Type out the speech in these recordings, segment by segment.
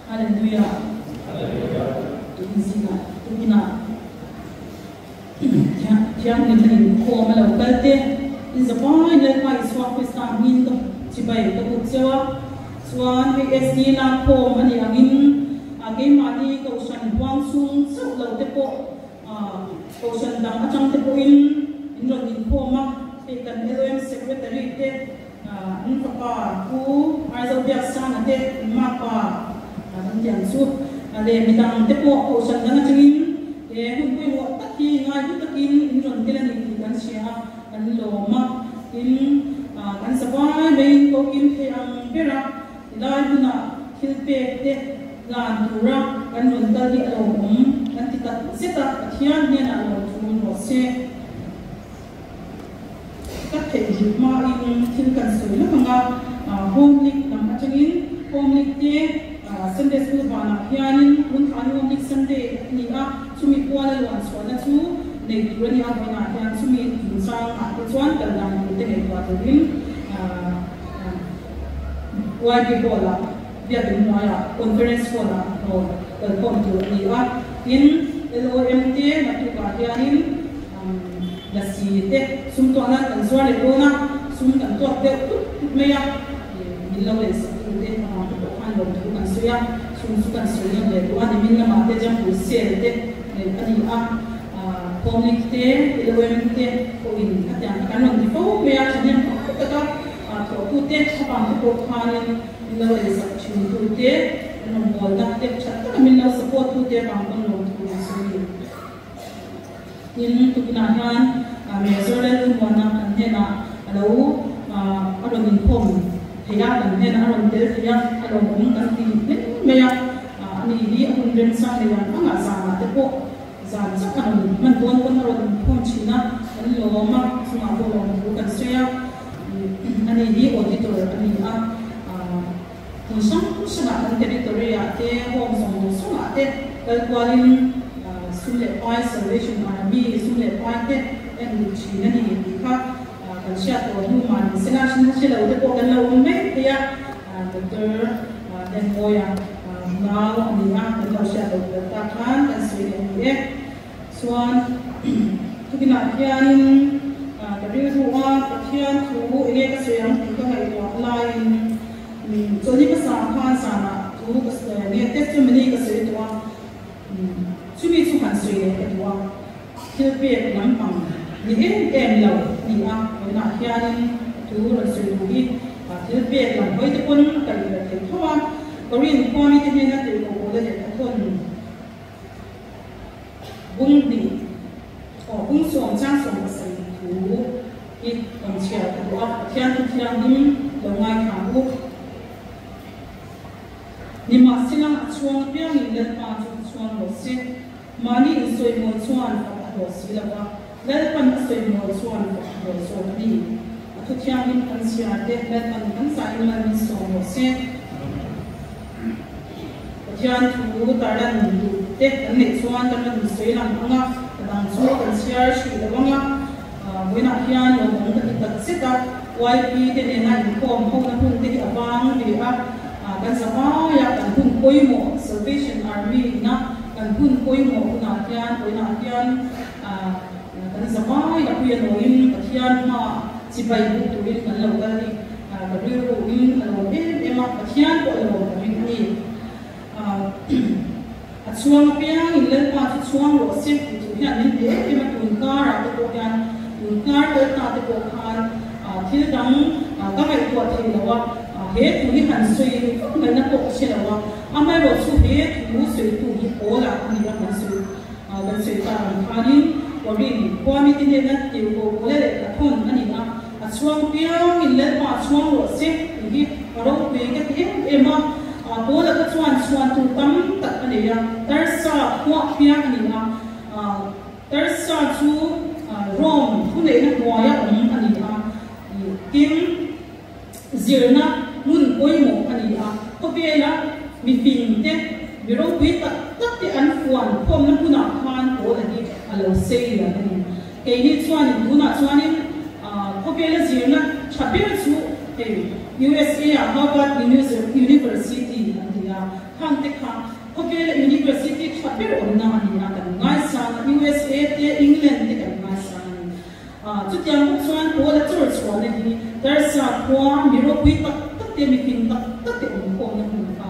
Hallelujah. Tukin zingah, tukinah thianghlimna inkhawm a lo kal te, in zapain Lalpa Isua Krista hming ka chibai ka but cheu a, chuan hei SD lakkhawm a nih angin keimahni Kohhran huang chhung chauh lo te pawh Kohhran dang atang te pawhin in rawn inkhawm a, hei kan LOM Secretary te, an fapa Pu Aizawl Biaksanga te, an mapa an tih ang chu leh midang te pawh Kohhran dang atangin he hun pawimawh tak hi ngaihlu takin in rawn tel a ni tih kan hria a, kan lawm a, tin kan zavai maiin kokim thei ang bera Tilai hmuna thil pek te hlan tura kan rawn kal hi a lawmawm kan ti tak zet a, Pathian hnenah lawmthu rawh se. Ka theih hmain thil kan sawi lawk ang a, Home League lam atangin Home League te Sunday School vanah hianin tun thlan Home League Sunday a ni a, chumi puala luan chhuahna chu nei tur a ni a, vawiinah hian chumi chungchangah te chuan kal dan tur te ngaihtuah turin YB Hall-ah Biakin hnuaiah Conference Hall-ah rawn kalkhawm tur a ni a, tin LOM te naktukah hianin lasi te sum tuah nan kan zuar leh dawn a, sum kan tuak deuh tut tut mai a, min lo leh sak tu te avang te pawh khan lawmthu kan sawi a, sum chu kan sawi nawn leh duh a, nimin lamah te Jampui sale te neih a ni a, Home te LOM te pawhin khatiang kha kan rawn ti fo mai a, thahnem tak taka Thawhtute avang te pawh khanin min lo eisak thintute, rawngbawlna te tha taka min lo support tute avang pawn lawmthu an sawi a ni. Tin, tukinah hian Major Lalthamuana kan hnenah a lo a rawn inkhawm thei a, kan hnenah a rawn tel thei a, a lawmawm kan ti hle mai a, ani hi a hun remchang leh ang angah zanah te pawh Zan chak a rawn hman dawn pawn a rawn inkhawm thin a, kan lawm a, chungah pawh lawmthu kan sawi a, ani hi auditor a ni a, hmun hrang hrangah kan territory ah te home zawng zawngah te kal kualin sum leh pai Salvation Army sum leh pai te en duh thin a ni tih kha kan hriat tawh hnu mah ni sela hre hre lo te pawh kan lo awm mai thei a, Doctor Denmawia Nau a ni a, kan lo hriat loh belh tak khan kan sawi leh a ni e. Chuan tukinah hianin ka rilru a, Pathian thu enge ka sawi ang tih ka ngaihtuah laiin chawlhni hmasa khan zanah thu ka nge testimony ka sawi tawh a, chumi chu han sawi leh ka duh a, thil pek lampang ni em em lo a ni a, tunah hianin thu rawn sawi duh hi thil pek lam hawi te pawn a kalh leh thei tho a, Korin khuami te hnena tirhkoh pawla lehkha thawn bung hnih aw bung sawm chang 17 thu hi rawn chhiar ka duh a, Pathian thu thianghlim lo ngaithla u. Nimahsela a chhuang apiangin Lalpa chu chhuang rawh se. Mahni insawimawi chuan fak a hlawh si lo va, Lalpan a sawimawi chuan fak a hlawh zawk a ni. A thu thianghlim kan chhiar te, Lalpan kan zahin mal min sawm rawh se. Pathian thu tarlan duh te kan neih chuan kan rawn insawi lang ang a, ka dang chu kan chhiar hrih lo ang a. Vawiinah hian lawmawm ka ti tak zet a, YP te nena inkhawm hona hun te hi a vang ve a, kan zavaia kan hun pawimawh Salvation Army ina kan hun pawimawh hunah hian vawiinah hian kan zavai a pui a nawiin Pathian hmaah chibai buk turin kan lo kal hi ka rilruin a lawm em em a, Pathian pawh a lawm ka ring a ni. A chhuang apiangin Lalpa chu chhuang rawh se tih thu hian min pe em em a, tun karah te pawh hian, tun kar kalta te pawh khan thil dang ka ngaihtuah thei lo a, he thu hi han sawi vak ngaihna pawh ka hre lo a, amaherawh chu he thu sawitu hi Paula a ni a, kan sawi kan sawi tak ang khanin Korin khuami te hnena tirhkoh Paula lehkha thawn a ni a, A chhuang piangin Lalpa chhuang rawh se tih hi a ropui ka ti em em a, Paula kha chuan chhuan tur tam tak a nei a, Tarsa khuah piang a ni a, Tarsa chu Rome thuneihna hnuaia awm a ni a, tin zirna hmun pawimawh a ni a, khawvela mifing te, mi ropui tak tak te an fuan khawmna hmunah khan Paula hi a lo sei lian a ni. Keini chuanin tunah chuanin khawvela zirna tha ber chu hei USA ah Harvard University an ti a, khang te kha khawvela university tha ber awmna a ni a, kan ngaisang a, USA te England te kan ngaisang a ni. Chutiang bawk chuan Paula chawr chhuahna hi Tarsa khua mi ropui tak tak te, mi fing tak tak te awmkhawmna hmun kha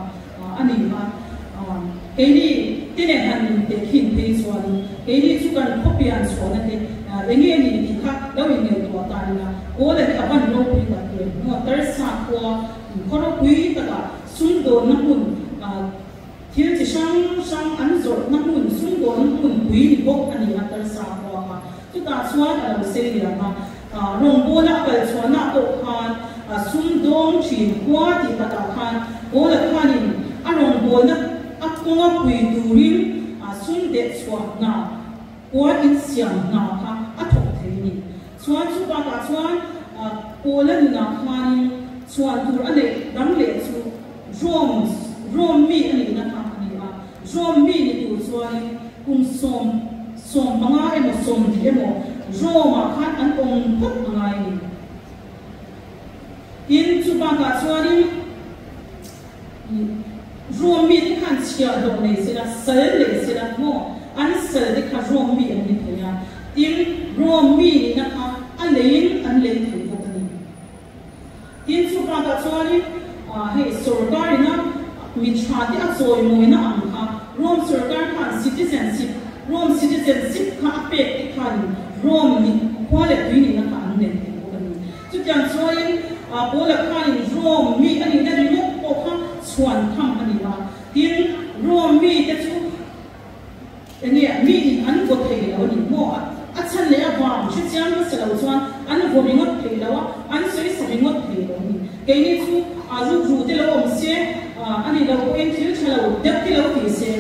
a ni a. Keini te nen han intehkhin phei chuanin keini chu kan khawpian chhuahna te eng nge ni tih kha lo inngaihtuah ta ila, Paula hi a van ropui tak em? Maw Tarsa khua khaw ropui takah sumdawnna hmun Thil chi hrang hrang an zawrhna hmun, sumdawn hmun pui ni bawk a ni a, Tarsa khua kha. Chutah chuan a lo sei liam a, rawngbawla a kal chhuahna pawh khan sumdawng thin khua tih takah khan Pawla khanin a rawngbawlna a kawnga pui turin sum deh chhuah hna, puan insiam hna kha a thawk thei a ni. Chuan chu bakah chuan Pawla nunah khanin chhuan tur a neih dang leh chu Rome, Rome mi a nihna kha a ni a. Rome mi ni tur chuanin kum 15 emaw 20 emaw Rome-ah khan an awm phawt a ngai a ni. Tin, chu bakah chuanin Rome mite khan chhiahhlawh nei sela, sal nei sela maw, an sal te kha Rome mi an ni thei a. Tin, Rome mi nihna kha a leiin an lei thei bawk a ni. Tin, chu bakah chuanin hei sorkarina mi tha te a chawimawina ang kha Rome sorkar khan citizenship, Rome citizenship kha a pek te khanin Rome ni khua leh tui nihna kha an nei thei bawk a ni. Chutiang chuanin Paula khanin Rome mi a nihna ringawt pawh kha chhuan tham a ni a. Tin, Rome mi te chu Enge mi in an vaw thei lo a ni maw? A chhan leh a vang hre chiang hmasa lo chuan an vaw ringawt thei lo a, an sawi sa ringawt thei lo a ni. Keini chu a rukru te lo awm se, a ni lo pawhin thil tha lo deuh te lo ti se,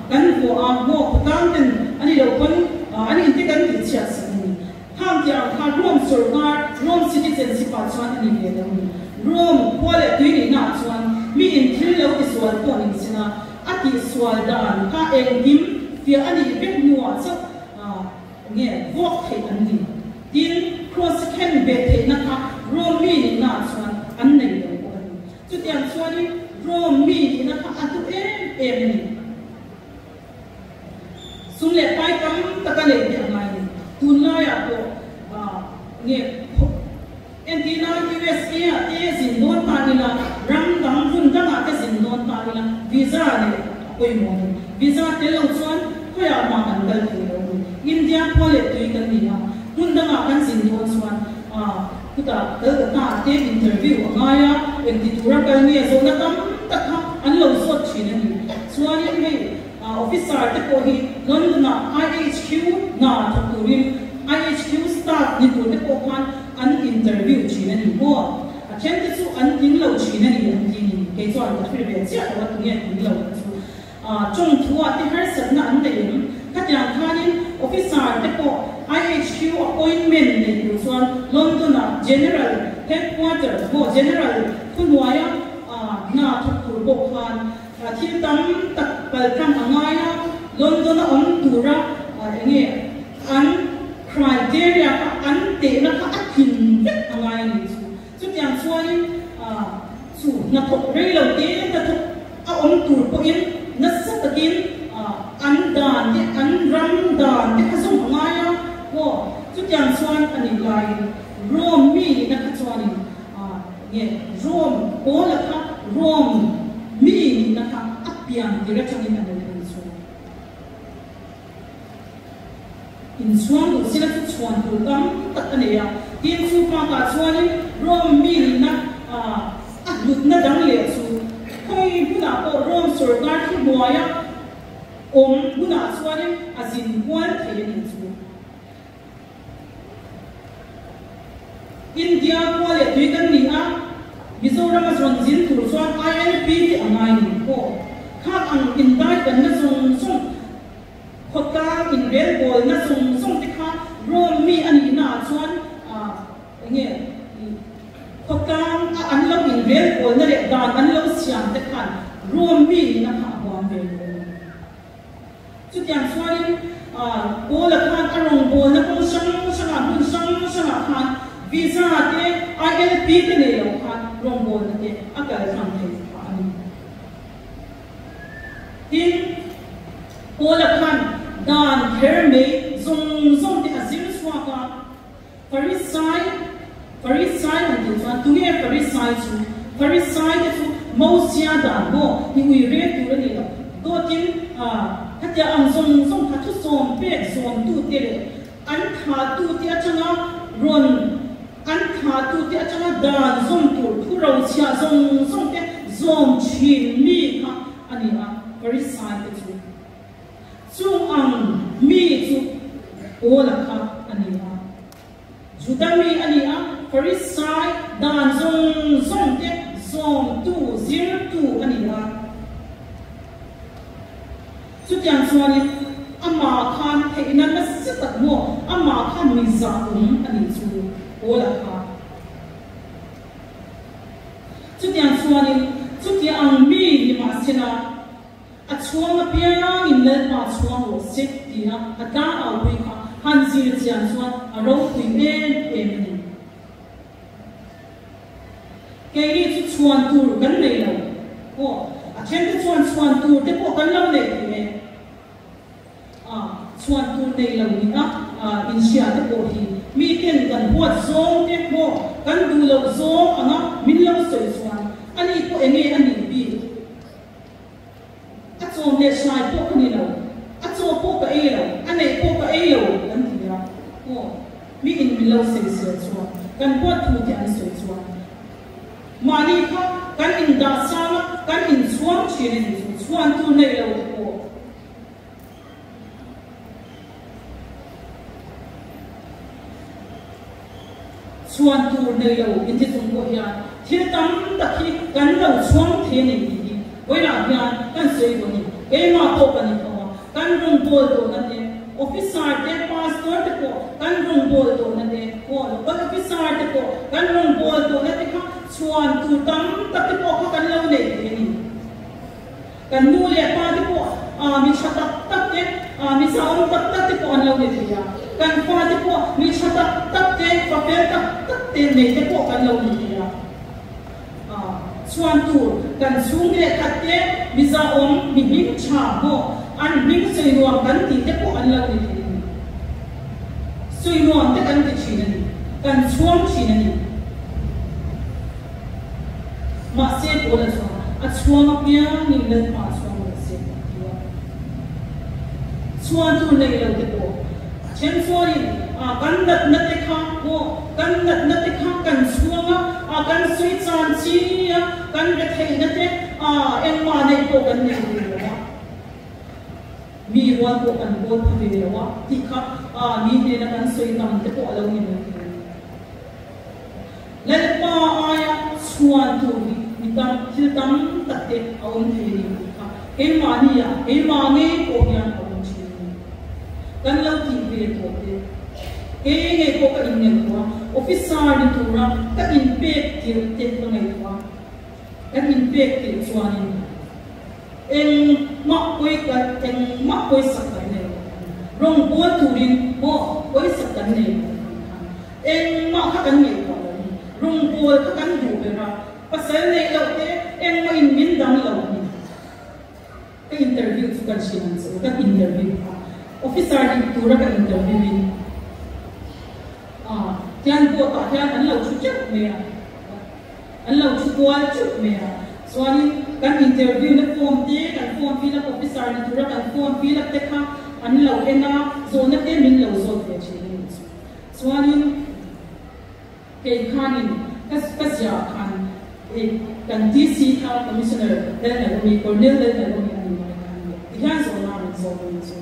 kan vaw a maw khawtlang ten a ni lo pawn an in te kan tih chhiat sak a ni. Khang tih ang kha Rome sorkar, Rome citizenship ah chuan a ni ve lo a ni. Rome khua leh tui nihna ah chuan mi in thil lo ti sual pawh ning sin a, A tihsual dan kha engkim fiah a nih vek hnuah chauh nge vuak theih an ni. Tin, Kross khen ve theihna kha Rome mi nihna ah chuan an nei lo bawk a ni. Chutiang chuanin Rome mi nihna kha a hlu em em a ni. Sum leh pai tam tak a neih te a ngai a ni. Tunlaiah pawh nge Entirna, USA ah te zin dawn ta ila, ram dang hmun dangah te zin dawn ta ila, visa leh a pawimawh a ni. Visa tel lo chuan khawiah mah kan kal thei lo a ni. India khua leh tui kan ni a, hmun dangah kan zin dawn chuan khutah Calcutta ah te interview a ngai a, engti tura kal nge zawhna tam tak kha an lo zawt thin a ni. Chuanin hei officer te pawh hi London ah IHQ hna thawk turin IHQ staff ni tur te pawh khan An interview thin a ni maw? A then te chu an tling lo thin a ni an ti ni. Kei chuan ka hre ve chiah lo a tunge tling lo te chu. Tawng thu ah te harsatna an nei em? Khatiang khanin officer te pawh IHQ appointment nei tur chuan London ah General Headquarter maw General thuhnuaia hna thawk tur pawh khan thil tam tak paltlang a ngai a, London a awm tura enge an Criteria kha an tehna kha a tling vek a ngai a ni chu. Chutiang chuanin chu hnathawk rei lo te hnathawk a awm tur pawhin nasa takin an dan te an ram dan te kha zawm a ngai a maw. Chutiang chuan a nih laiin Rome mi nihna kha chuanin nge Rome Paula kha Rome mi nihna kha a pian tir atangin a nei a ni chu. Inchhuang duh sila chu chhuan tur tam tak a nei a, tin chu bakah chuanin Rome mi nihna a hlutna dang leh chu khawi hmunah pawh Rome sorkar thu hnuaia awm hunah chuanin a zin kual thei a ni chu. India khua leh tui kan ni a, Mizoram a zawn zin tur chuan ILP te a ngai ni pawh. Khak ang indai kanna zawng zawng, khawtlang inrelbawlna zawng zawng te kha Rome mi a nihna ah chuan enge khawtlang a an lo inrelbawlna leh dan an lo siam te khan Rome mi nihna kha a huam ve lo. Chutiang chuanin Paula khan a rawngbawlna kawng hrang hrangah, hmun hrang hrangah khan Visa te, ILP te nei lo khan rawngbawlna te a kal tlang thei phah a ni. Tin, Paula khan dan kher mei zawng zawng te a zir chhuak a, Farisai, Farisai han tih chuan tunge Farisai chu? Farisai te chu Mosia dan maw i ui rel tur a ni lo. Dawtin khatia ang zawng zawng kha thusawm pek zawmtute leh an thahtute atanga rawn an thahtute atanga dan zawm tur thu rochhiah zawng zawng te zawm thin mi kha a ni a, Farisai te chu. Chung ang mi chu Paula kha a ni a. Juda mi a ni a, Farisai dan zawng zawng te zawmtu, zirtu a ni a. Chutiang chuanin amah khan theihna nasa tak maw, amah khan mi zahawm a nih chu Paula kha. Chutiang chuanin chutia ang mi ni mahsela, A chhuang apiangin Lalpa chhuang rawh se tia a tlang aupui kha han zir chian chuan a ropui em em a ni. Keini chu chhuan tur kan nei lo. Aw, a thente chuan chhuan tur te pawh kan lo nei thei e. A chhuan tur nei lo ni a inhria te pawh hi miten kan huat zawng te maw kan duh loh zawng anga min lo sawi chuan ani pawh enge a nih bik? A chawm leh hrai pawh ka ni lo, a chaw pawh ka ei lo, a neih pawh ka ei lo kan ti a, aw, mi in min lo sawisel chuan, kan huat thu te an sawi chuan mahni kha kan indah sang a, kan inchhuang thin a ni chu, chhuan tur neih lo te pawh. Chhuan tur nei lo inti chung pawh hian thil tam tak hi kan lo chhuang thei a ni tih hi vawilah hian kan sawi dawn a ni. Keimah pawh ka ni tho a, kan rawngbâwl tawhna te, officer te, pastor te pawh kan rawngbâwl tawhna te, aw local officer te pawh kan rawngbâwl tawhna te kha chhuan tur tam tak te pawh kha kan lo nei thei a ni. Kan nu leh pa te pawh mi tha tak tak te, mi zahawm tak tak te pawh an lo ni thei a. Kan fa te pawh mi tha tak tak te, fa fel tak tak te nei te pawh kan lo ni thei a. Chhuan tur kan chhung leh khat te, mi zahawm, mi hming tha maw, an hming sawi nuam kan tih te pawh an lo ni thei a ni. Sawi nuam te kan ti thin a ni. Kan chhuang thin a ni. Mahse Paula chuan a chhuang apiangin Lalpa chhuang rawh se a ti a. Chhuan tur nei lo te pawh a then chuanin kan natna te kha maw kan natna te kha kan chhuang a, kan sawi chan chi a, kan retheihna te engmah neih pawh kan nei ve lo a, mi rual pawh kan bawl pha ve lo a tih kha mi hnena kan sawi tam te pawh a lo ni mai thei a ni. Lalpa aia chhuan tur hi mi tam thil tam tak te a awm thei a ni tih kha keimahni ah keimah ngei pawh hian a awm thin a ni. Kan lo tih ve tawh te, kei ngei pawh ka inngaihtuah a, officer ni tura ka inpek tirh te ka ngaihtuah a, kan inpek tirh chuanin engmah pawi ka engmah pawisak kan nei lo a ni. Rawngbâwl turin maw pawisak kan nei lo a ni khan. Engmah kha kan ngaihtuah lo ni. Rawngbâwl kha kan duh ber a, pasal neih loh te engmah in min dang lo a ni. Ka interview chu kan hrilh ang che u, kan interview kha officer dik tura ka interview in ah tian court ah hian an lo thu teuh mai a, an lo thu kual teuh mai a, chuanin kan interview na form te kan form fill up officer ni tura kan form fill up te kha an lo en a, zawhna te min lo zawt ve thin a nih chu. Chuanin kei khanin ka ka ziah khan hei kan DC kha Commissioner Lalnalawmi, Colonel Lalnalawmi a ni mai kha a ni. Tihian zawhna a rawn zawk a ni chu.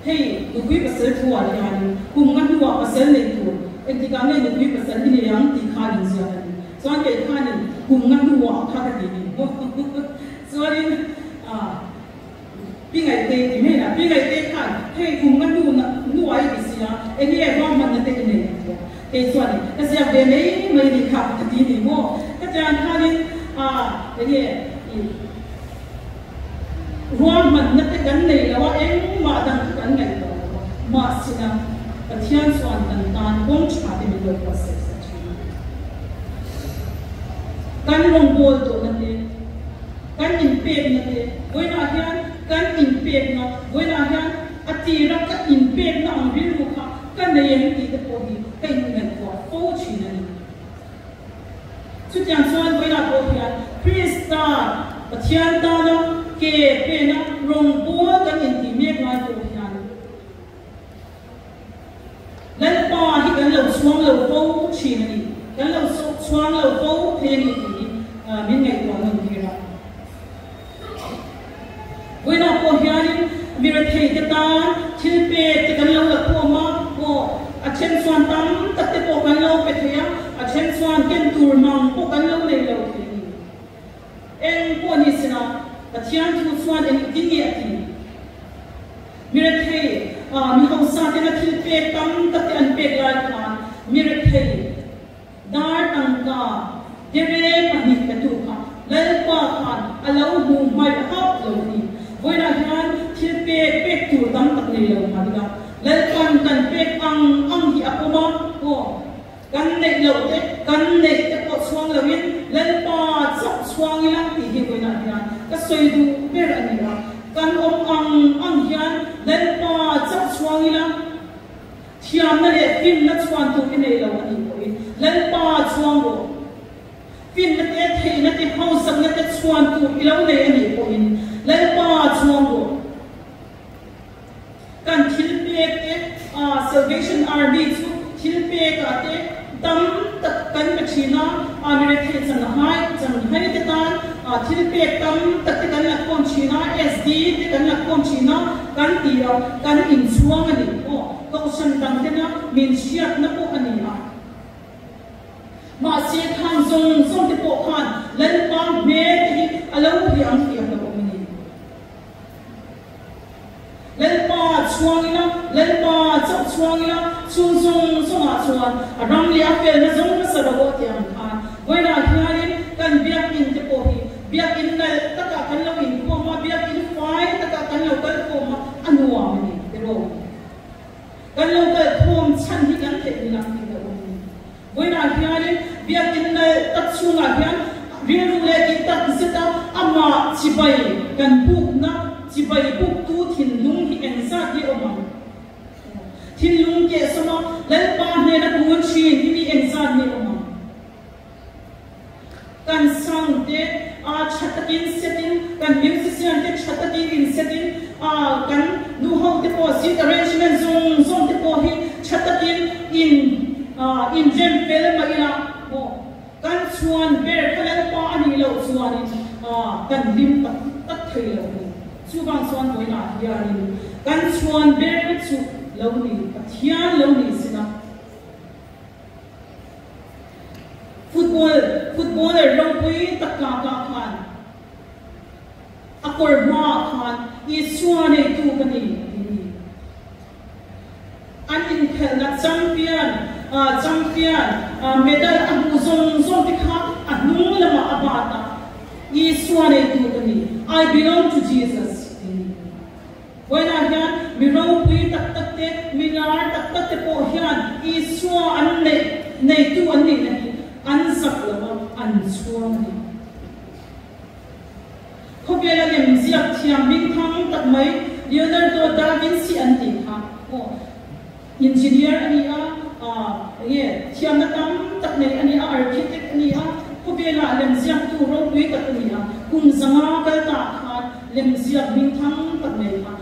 Hei nupui pasal thu ah hianin kum nga hnuah pasal nei tur engtikah nge nupui pasal i nei ang tih kha a inziak a ni. Chuan kei khanin kum nga hnuah kha ka ti ni. Chuanin Pi Ngaihte ti mai la, Pi Ngaihte khan hei kum nga hnu na hnuai ti si a, eng nge ruahmanna te i nei a ti a. Kei chuan i ka ziak ve mai mai ni kha ka ti ni maw? Ka tiang khanin ah eng nge i ruahmanna te kan nei lo a, engmah dang kha kan ngaihtuah lo a, mahsina Pathian chuan kan tan kawng tha te min lo buatsaih. Kan rawngbâwl tawhna te, kan inpêkna te, vawiinah hian kan inpêkna, vawiinah hian a tîra ka inpêkna ang rilru kha ka nei em tih te pawh hi ka inngaihtuah fo ṭhîn a ni. Chutiang chuan vawiinah pawh hian Krista Pathian tâna ke pêna rawngbâwl kan intih mêk lai pawh hian, Lalpa hi kan lo chhuang lo fo thin a ni, kan lo chhuang lo fo thei a ni tih hi min ngaihtuah nawn tir a. Vawiinah pawh hianin mi rethei te tan thil pek te kan lo la khawm a, aw a then chuan tam tak te pawh kan lo pe thei a, a then chuan ken tur mang pawh kan lo nei lo thei a ni. Eng pawh ni sela, Pathian thu chuan engtin nge a ti? Mi rethei, mi hausa tena thil pek tam tak te an pek lai khan mi rethei dar tangka dere pahnih petu kha Lalpa khan a lo hmu hmaih hauh lo a ni. Vawiinah hian thil pek pek tur tam tak nei lo mah ila, Lalpan kan pek ang ang hi a pawm a, aw. Kan neih loh te, kan neih te pawh chhuang loin Lalpa chauh chhuang ila tih hi vawiinah hian ka sawi duh ber a ni a. Kan awm ang ang hian Lalpa chauh chhuang ila, thiamna leh finna chhuan tur i nei lo a nih pawhin Lalpa chhuang rawh. Finna te, theihna te, hausakna te chhuan tur i lo nei a nih pawhin Lalpa chhuang rawh. Kan thil pek te, Salvation Army chu thil pek ah te tam tak kan pe thin a, mi rethei chan hai chan hai te tan thil pek tam tak te kan la khawm thin a, SD te kan la khawm thin a, kan ti a, kan inchhuang a ni. Aw, kohhran dang tena min hriatna pawh a ni a. Mahse khan zawng zawng te pawh khan Lalpa hmel te hi a lo hliah ang tih a hlauhawm a ni. Lalpa chhuang ila, Lalpa chauh chhuang ila, chung zawng zawngah chuan a ram leh a felna zawng hmasa ro a ti ang khan vawiinah hianin kan biakinn te pawh hi biakinn nalh takah kan lo inkhawm a, biakinn fai takah kan lo kal khawm a, a nuam a ni tiraw? Kan lo kal khawm chhan hi kan theih ni lang tih loh a ni. Vawiinah hianin biakinn nalh tak chhungah hian rilru leh tih tak zeta amah chibai kan bukna, chibai buktu thinlung hi engzat nge awm ang? Thinlung kehsawma Lalpa hnena kun thin hi mi engzat nge awm ang? Kan sound te a tha takin set in, kan musician te tha takin in set in, a kan nu ho te pawh seat arrangement zawng zawng te pawh hi tha takin in in rem fel mah ila maw kan chhuan ber kha Lalpa a nih loh chuanin kan hlim tak tak thei lo a ni. Chuvang chuan vawiinah hianin kan chhuan ber chu lo ni Pathian lo ni sila. Football footballer ropui tak kah khan a kawr hmaah khan Isua neitu ka ni a ti ni. An inkhelhna champion champion medal a hmuh zawng zawng te kha a hnung lamah a bat a, Isua neitu ka ni, I belong to Jesus a ti ni. Vawiinah hian mi ropui tak tak te, mi lar tak tak te pawh hian Isua an neih, neitu an nihna hi an zak lo a, an chhuang a ni. Khawvela lem ziak thiam hmingthang tak mai Leonardo da Vinci an tih kha aw engineer a ni a, enge thiamna tam tak nei a ni a, architect a ni a, khawvela lem ziaktu ropui tak a ni a, kum zanga kal ta khan Lemziak hmingthang tak nei kha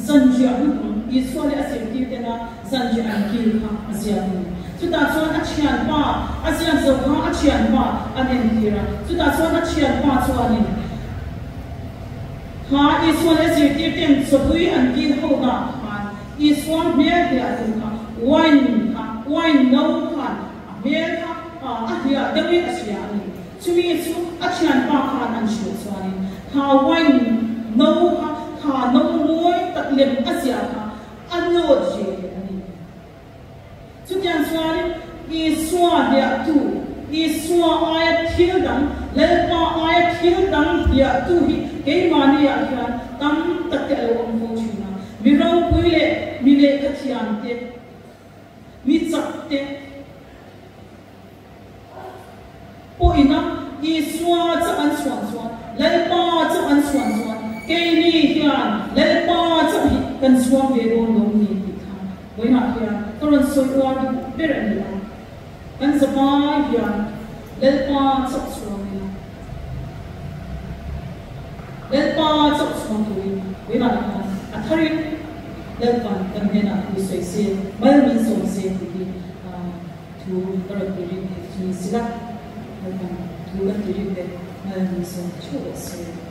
zanriah hnuhnung Isua leh a zirtir tena zanriah an kil kha a ziak a ni. Chutah chuan a thianpa a ziak zo kha a thianpa an entir a, chutah chuan a thianpa chuanin kha Isua leh a zirtir ten chawpui an kil ho dah khan Isua hmel hliah tu kha wine kha wine no khan a hmel kha a hliah deuhin a hria a ni. Chumi chu a thianpa khan an hrilh chuanin kha wine no kha kha no mawi tak lem a ziah kha a nawt ve leh a ni. Chutiang chuanin Isua hliahtu, Isua aia thil dang, Lalpa aia thil dang hliahtu hi keimahniah hian tam tak te a lo awm fo thin a. Mi ropui leh mi lehkha thiam te, mi chak te, Pawh ina Isua chauh an chhuan chuan, Lalpa chauh an chhuan chuan, keini hian Lalpa chauh hi kan chhuang ve dawn lo ni tih kha vawiinah hian ka rawn sawi uar duh ber a ni a. Kan zavai hian Lalpa chauh chhuang ila, Lalpa chauh chhuang turin vawiinah hian a tharin Lalpa'n kan hnenah thu sawi se, mal min sawm se tih hi Thu ka rawn ti rin thei chu ni sila, Lalpan thu kan ti rin te mal min sawm theuh rawh se.